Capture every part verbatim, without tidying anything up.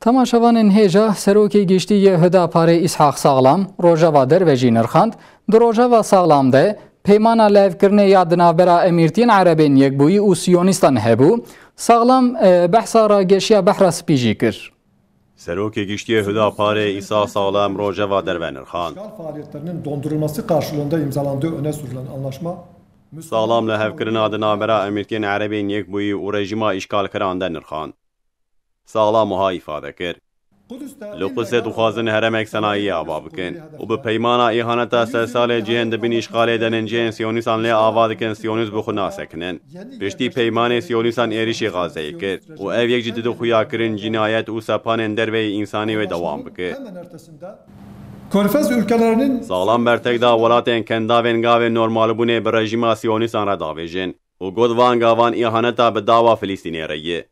Temaşevanên hêja, Serokê Giştî yê Hudaparê Îshaq Saxlam Rojeva Derve jî nirxand. Di Rojeva Saxlam de peymana lihevkirinê ya di navbera Emîrtiyên Erebên Yekbûyî û Siyonîstan hebû. Saxlam, e, behsa rageşiya Behra Spî jî kir. Serokê Giştî yê Hudaparê Îshaq Saxlam Rojeva Derve nirxand. İşgal faaliyetlerinin dondurulması karşılığında imzalandığı öne sürülen anlaşma Saxlam lihevkirina di navbera Emîrtiyên Erebên Yekbûyî û rejîma îşgalkeran de nirxand. Saxlam wiha îfade kir: Li Qudusê dixwazin heremek senayiyê ava bikin û bi peymana îhaneta sed salê cihên di bin îşxalê de nincên Siyonîstan lê ava dikin Siyonîst bi xwe nasekinin. Piştî peymanê Siyonîstan êrişî Xazeyê kir û ev yek jî dide xuyakirin, cînayet û sepanên derveyî însanî wê dewam bike. Körfez ülkelerinin Saxlam bertek da welatên kendavên gavê normalbûnê bi rejîma Siyonîstan re davêjin û got, van gavan îhaneta bi dawa Filistînê re ye.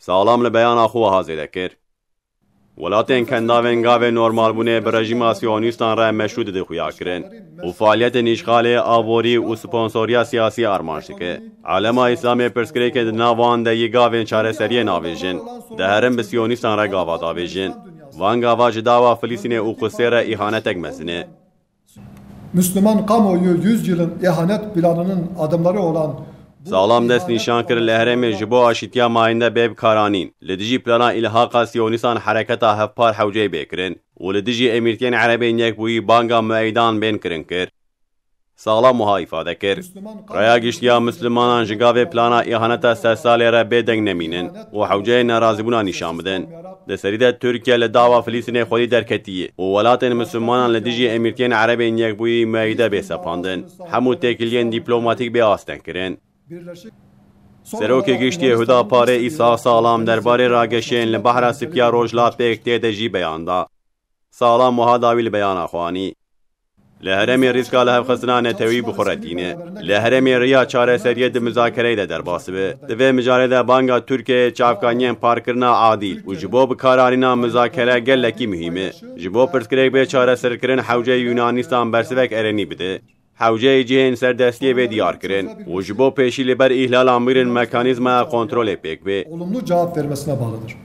Saxlam li beyana xwe wiha zêde kir: Welatên kendavên gavê normalbûnê bi rejîma Siyonîstan re meşrû dide xuyakirin û faaliyetên îşxalê, aborî û sponsoriya siyasî armanc dike. Alema Îslamê pirsgirêkê di nav wan de yê gavên çareseriyê navêjin. Diherin bi Siyonîstan re gava davêjin. Van gava ji dawa Filistînê û Qudsê re îhanetek mezin e. Müslüman kamuoyu yüz yılın ihanet planının adımları olan bu Saxlam dest nîşan kir, li herêmê ji bo aşîtiya mayînde bê bikaranîn, li dijî plana îlhaqa Siyonîstan hereketa hevpar hewceyê bê kirin û li dijî Emîrtiyên Erebên Yekbûyî banga mueyîdan bên kirin kir. Saxlam wiha îfade kir: Raya giştî ya Mislimanan ji gavê plana îhaneta sed salê re bêdeng nemînin û hewceyê nerazîbûna nîşan bidin. Di serî de Tirkiye li dawa Filistînê xwedî derketiye û welatên Mislimanan li dijî Emîrtiyên Erebên Yekbûyî mueyîde bê sepandin. Hemû têkiliyên dîplomatîk bê astengkirin. Serokê Giştî yê Hudaparê Îshaq Saxlam derbarê rageşiyên li Behra Spî ya Rojhilat pêk tê de jî beyan da. Saxlam wiha dawî li beyana xwe anî: Li herêmê rîska lihevxistina netewî bi xwe re tîne. Li herêmê riya çareseriyê di muzakereyê de derbas dibe. Di vê mijarê de banga Tirkiyeyê çavkaniyên parkirina adîl û ji bo bikaranîna muzakere gelekî muhîm e. Ji bo pirsgirêk bê çareserkirin, hewceyê Yunanîstan bersivek erênî bide. Hewceyê cihên serdestiyê bê diyar kirin û ji bo pêşî li ber îhlala mirin mekanîzmaya kontrolê pêk bê. Olumlu cevap vermesine bağlıdır.